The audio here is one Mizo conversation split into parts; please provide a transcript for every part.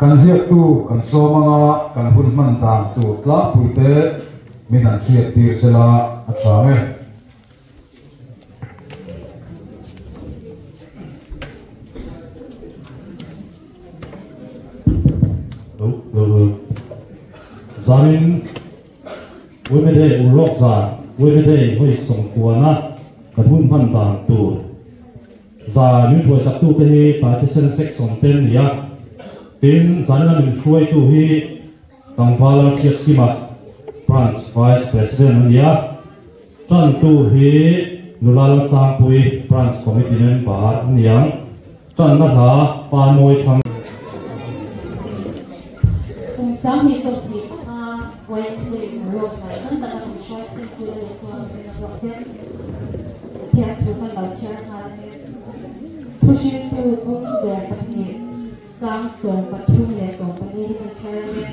Kan ziaktu kan sawm anga kan hun hman dan tur tlangpuite min han hriattir sela a tha ang e. Zanin Women Day Urlawk zan Women Day hawi sawmkuana kan hun hman dan tur zan min hruaisaktute hi Taitesen Section te an ni a, tin zanina min hruaitu hi Tlangvala Hriatkima Branch Vice President a ni a. Tantu hi Nula Lalsangpui Branch Committee member a ni ang. Tanna hla Pa Mawi Thang. Kum 2025 YMA Urlawk zai tam taka min hruai thlengtu leh Isuan min a ruah zel. Pathian thu kan lo chhiar nghal a ni. Thuhriltu bung zawng pahnih, chang 13 leh 14 hi kan chhiar a ni.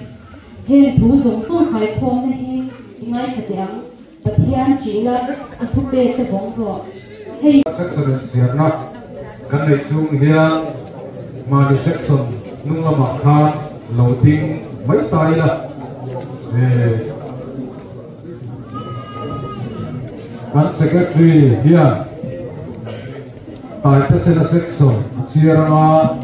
Heng thu zawng zawng haikhawmna hi i ngaithla teh ang. Pathian ṭih la, a thupek te vawng rawh. Hei. Section inchhiarna kan neih chhung hian mahni section hnung lamah khan lo ding mai ta ila kan secretary hian Taitesena section a chhiar anga.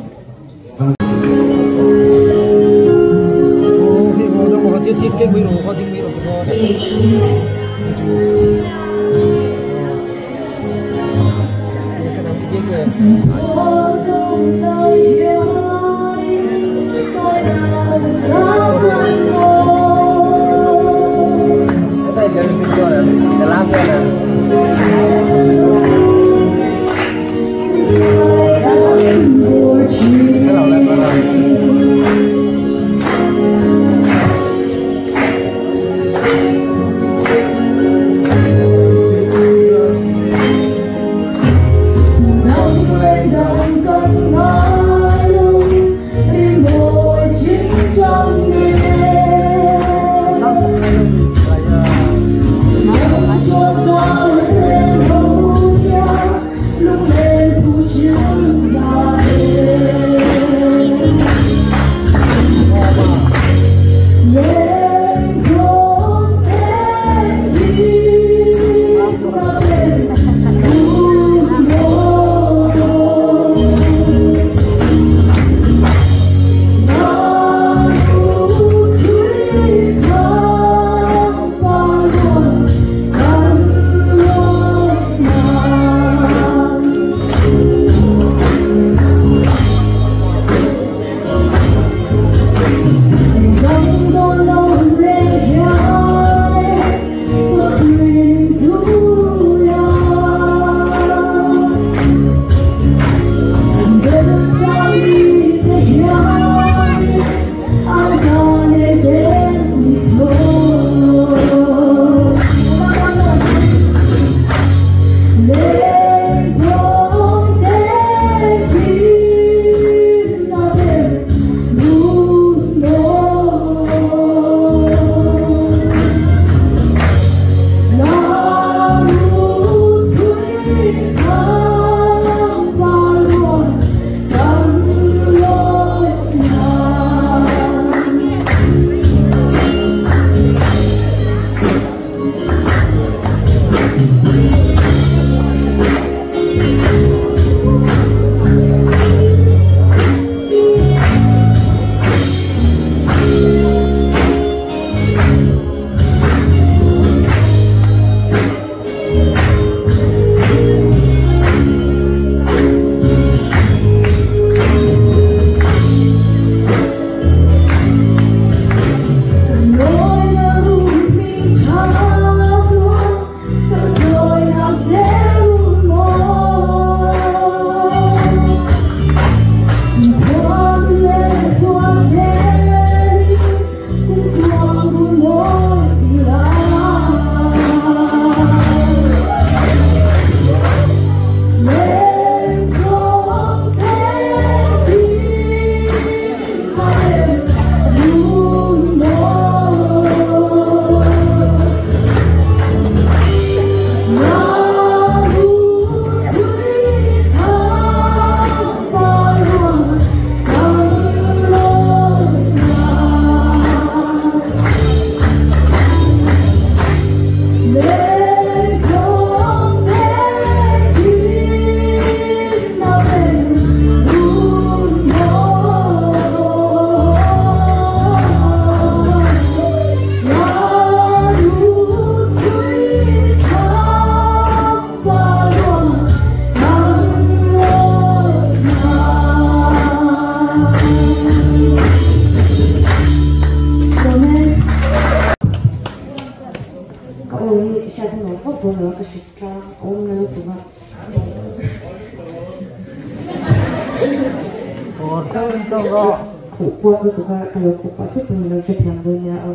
Khuh puak lutuk a ka lo khuh pah thut pawn min lo hrethiam dawn nia aw.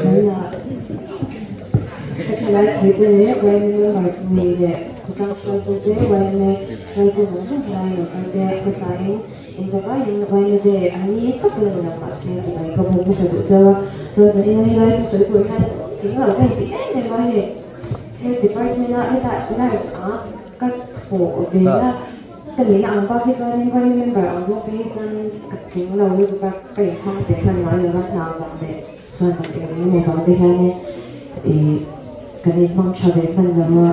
Tunah ka thalai pui te leh yma member pui leh khawtlang hruaitu te yma hruaitu zawng zawng helai lo kal te hmasain inzavaiin yma day an ni tak la ni lo mahse chibai ka buk hmasa duh chauh a. Chuan zanin a helai chu sawi tur hian englo ka inti em em a hei health department a hetah nurse a ka thawh ve na Ka nihna ang bak hi chuanin YMA member ang zawk te hi chuan ka tling lo lutuk a, ka inhmang ve hman ngai lo a, hna vang leh chuan kan eng emaw vang te hianin ih kan inhmang tha ve hman lo a,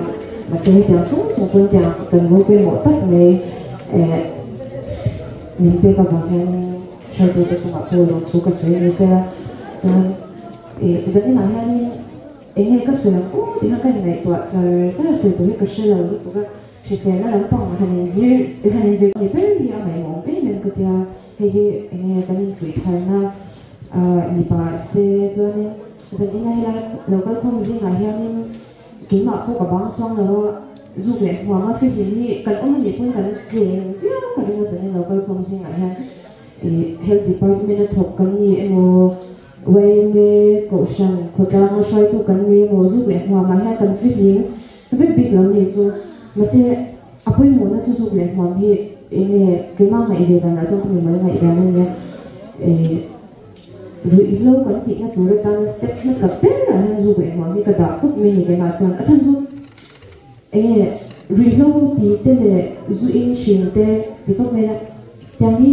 mahse hetiang chung chung pawn tiang chanvo pawimawh tak mai eh min pek avang hianin hruaitute chungah pawh lawmthu ka sawi ni sela chuan ih zaninah hianin eng nge ka sawi ang u tih kha ka inngaihtuah char char sawi tur hi ka hre lo lutuk a. Hriselna lampang han inzir han inzir ni ber hi a ngaihmawm em em ka tia, hei hi enge kan infuih tharna ni pah se chuanin zanin a helai lo kal khawm zingah hianin keimah pawh ka bang chuang lo a, zuk leh hmuam a fihlim hi kan awm anih pawn kan tlem viau ka ring a zanin lo kal khawm zingah hian ih health department a thawk kan ni emaw yma kohhran khawtlanga hruaitu kan ni emaw zuk leh hmuamah hian kan fihlim Vek bik lo ni chu. Mahse, a pawimawhna chu zuk leh hmuam hi eng nge keimah ngaih ve danah chuan ka mimal ngaih dan a nia. Ih, ruihhlo kan tihna tur atana step hmasa berah hian zuk leh hmuam hi ka dah khawp mai a ni keimah chuan. A chhan chu eng nge ruihhlo ti te leh zu in hrin te ti tawp mai la, tiang hi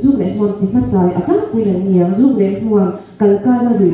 zuk leh hmuam ti hmasa a tlangpui an ni ang. Zuk leh hmuam kalkana ruih.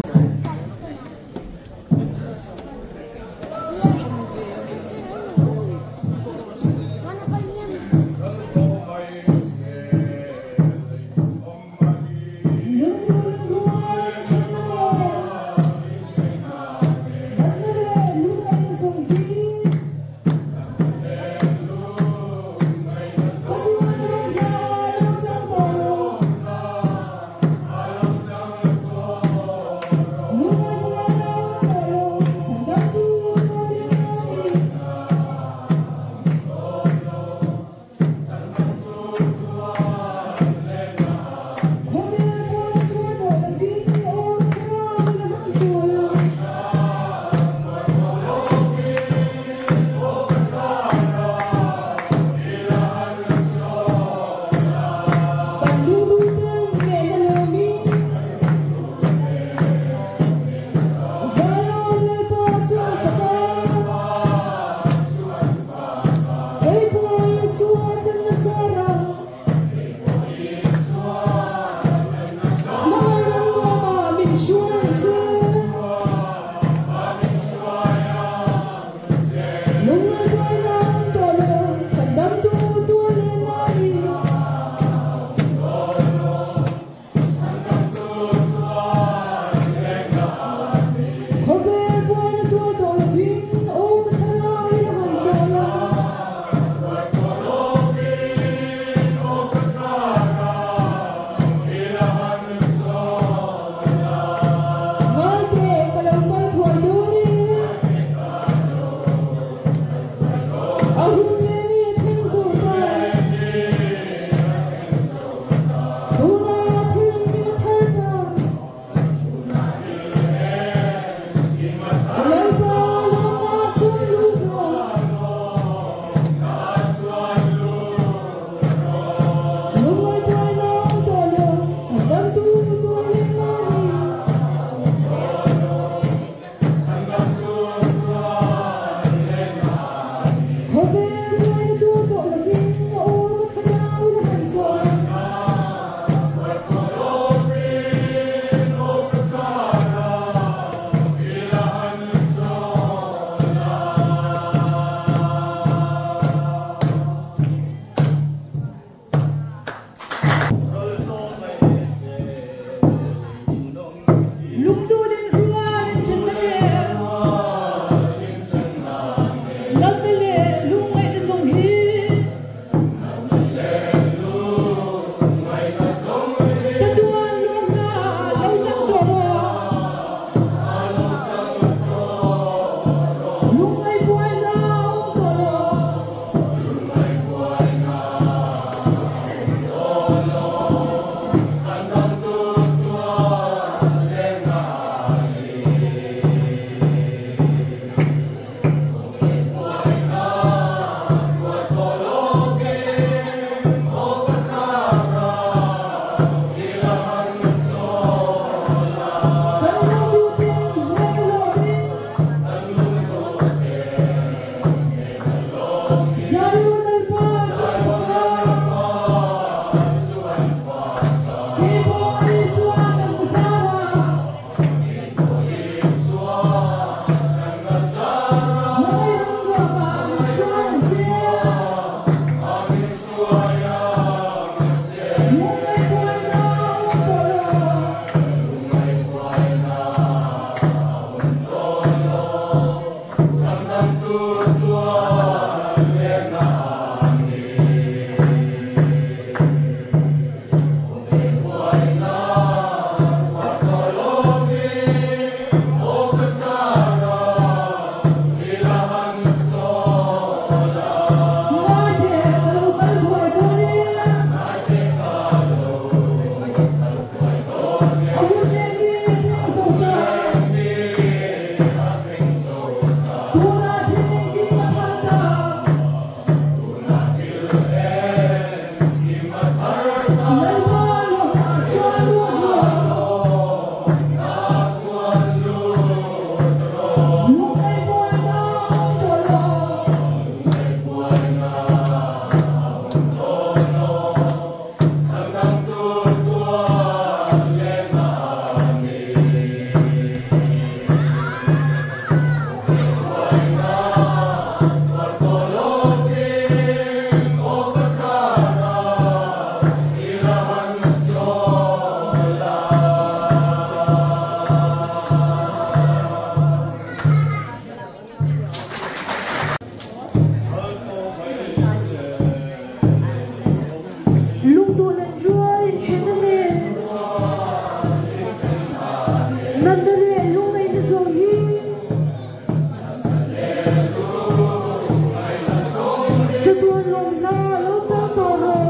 lawm hla lo chang tawh rawh.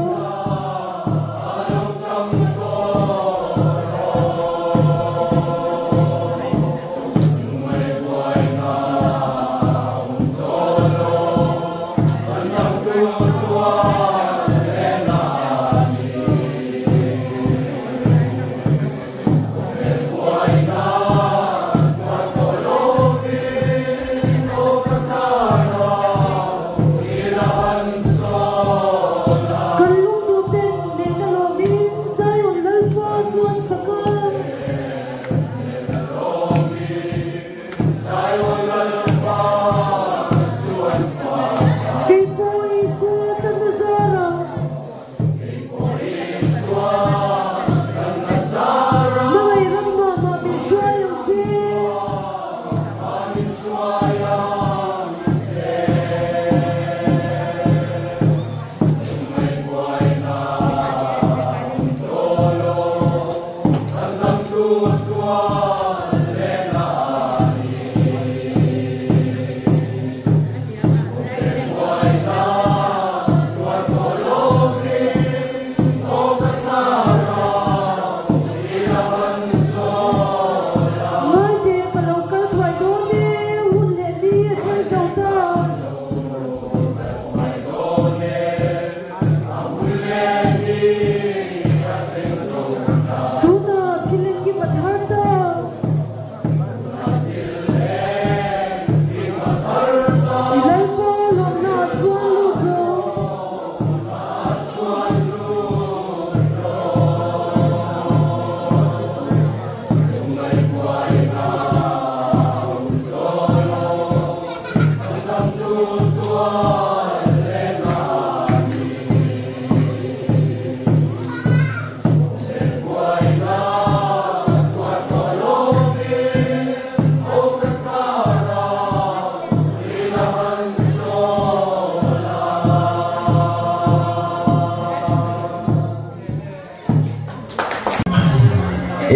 Kan lungduhten nehna lawmin Zion Lalpa chu an fak a. Kei pawh Isua tlanna zara. Hmangaih ram nuamah min hruai ang che. Ngaite ka lo kal thuai dawn e, hun leh ni a thleng zo ta. Tunah thil engkim a thar ta. I Lalpa lawmna ah chuan lut rawh.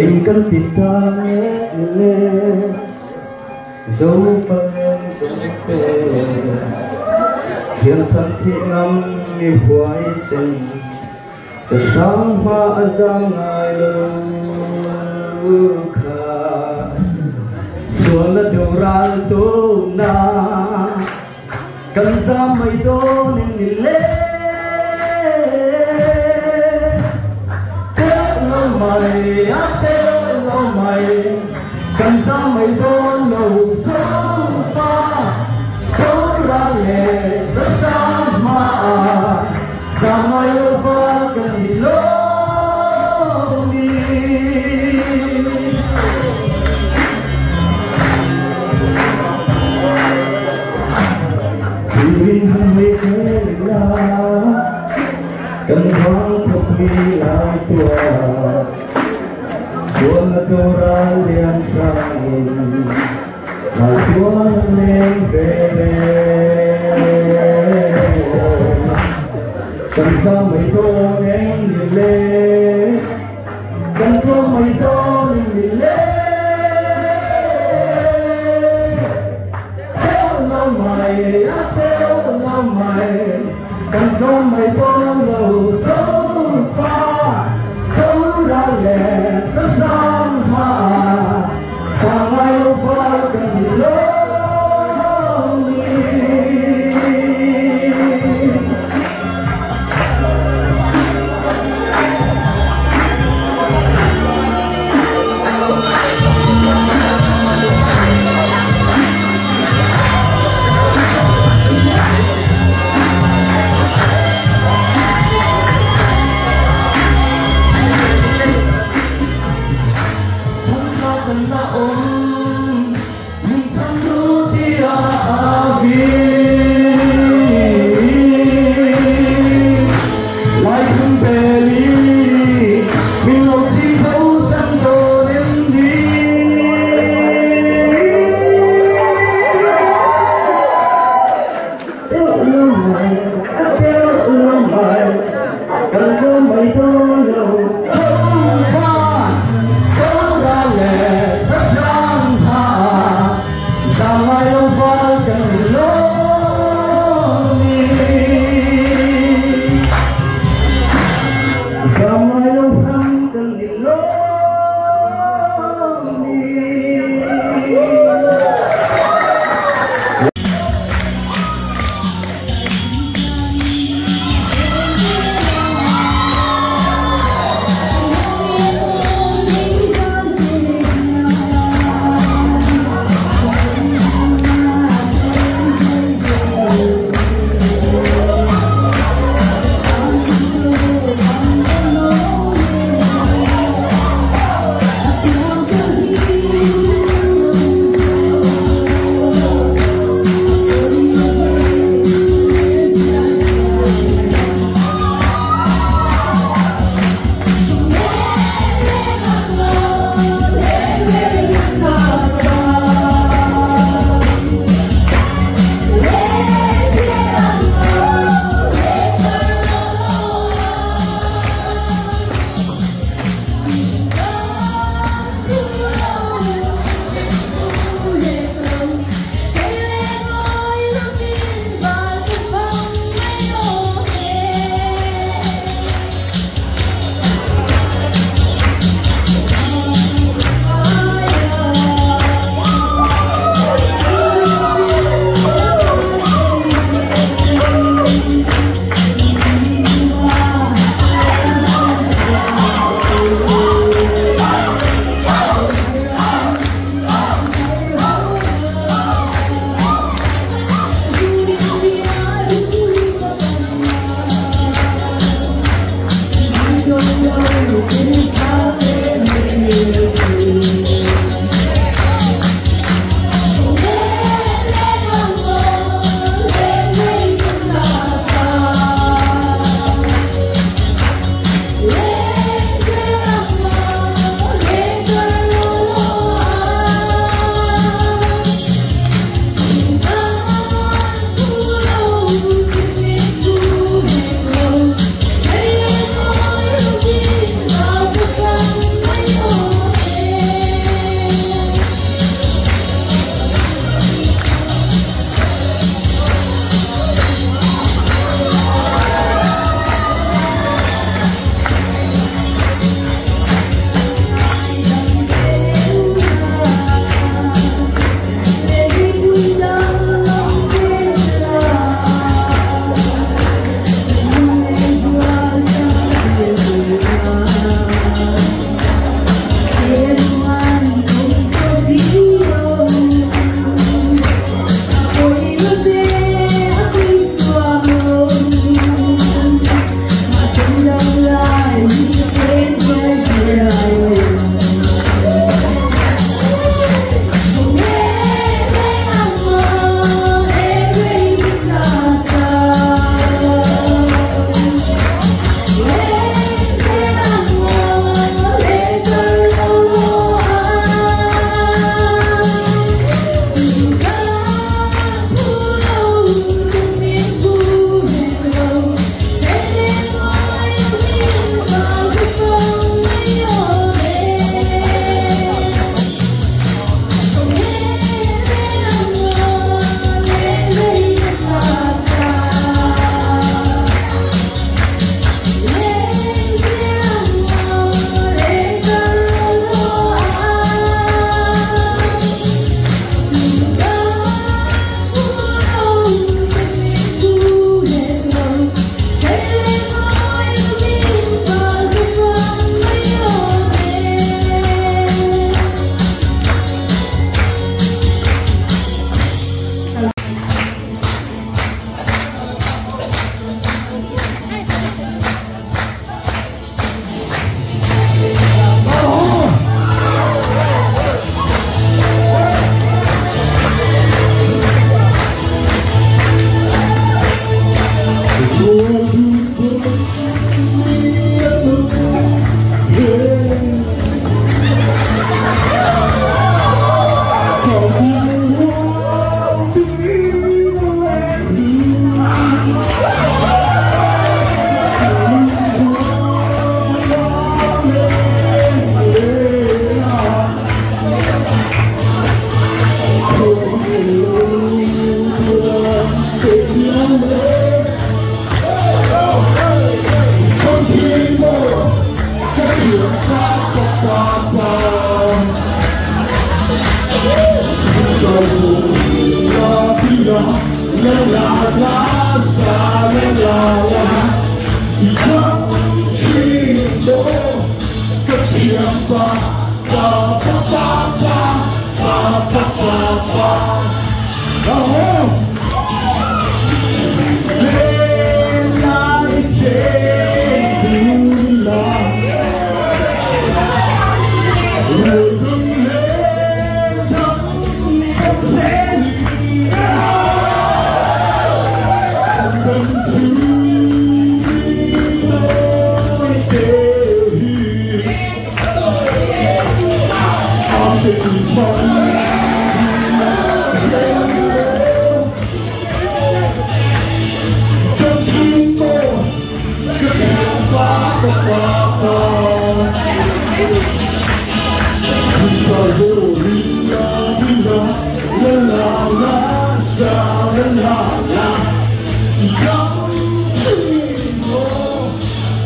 Eng kan ti ta nge ni le Zofa leng zawng te Thian chhan thih ngam mi huaisen Sa hrang hma a zang ngai lo kha Sualna deuh ral tuna Kan zam mai dawn in ni le Teuh lo mai a teuh lo mai Kan zam mai dawn lo zofa Tora leh Sasang hmaah zam ngai lo val kan ni lawm ni. Turin han hei hle la, kan vang khawpui lai tuah Sualna tura lian hrangin lai tual an leng ve le. Kan sang mai dawn eng ni le, kan tlawm mai dawn eng ni le. Teuh lo mai, a teuh lo mai, kan tlawm mai dawn lo zofa. Tora leh Sasang hmaah sang ngai lo val kan ni lawm ni. Chhanna kan la awm, min chhan ru tia a vi. Lai thung beli, min lo chim tho san dawn em ni. Teuh lo mai, a teuh lo mai, kan tlawm mai dawn lo. Zofa, Tora leh Sasang hmaah zam ngai lo val kan ni lawm ni.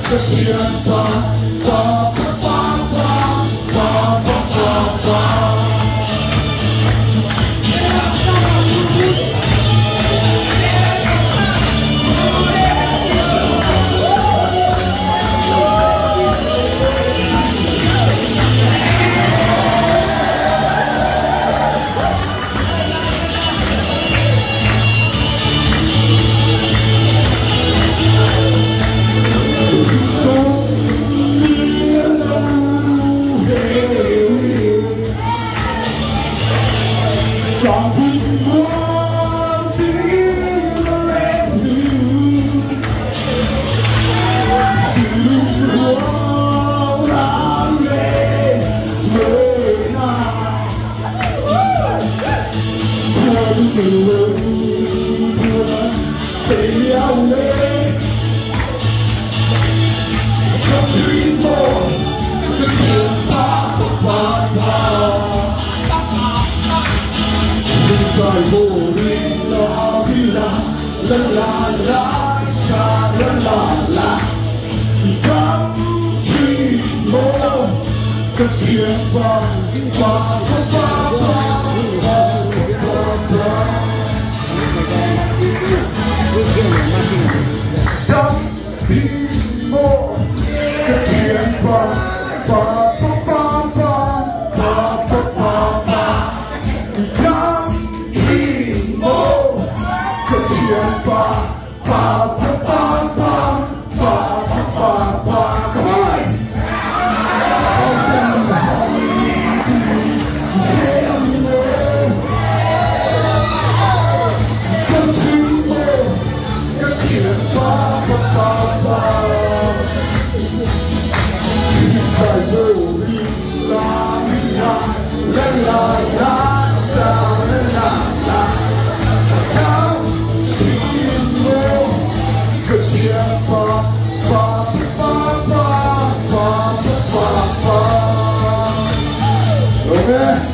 Ka pa pa pa pa pa pa pa pa. La la la, sha la la la. Come more, ba ba ba ba ba ba ba. Come more, ba ba ba ba ba ba ba ba ba. Come more. Ba ba ba ba ba ba ba ba. Come on! Ba ba ba ba. La la la la la la. Ba ba ba ba ba ba ba. Okay.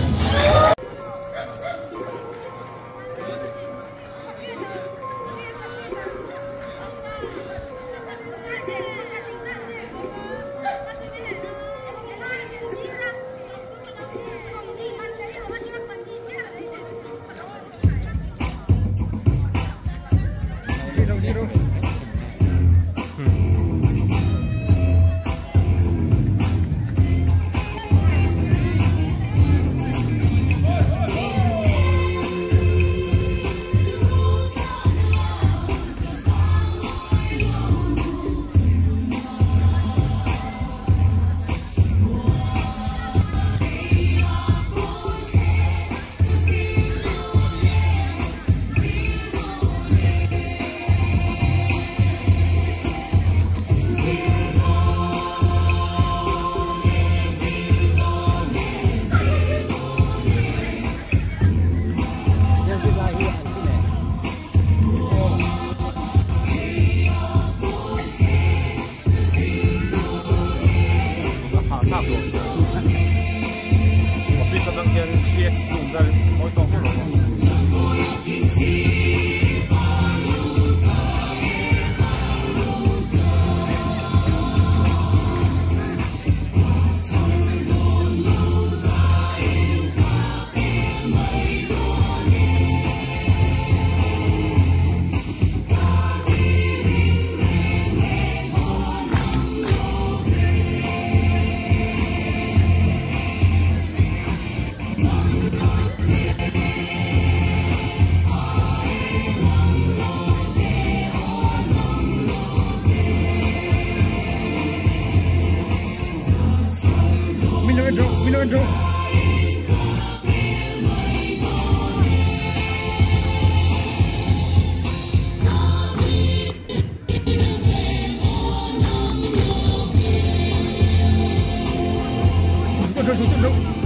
No.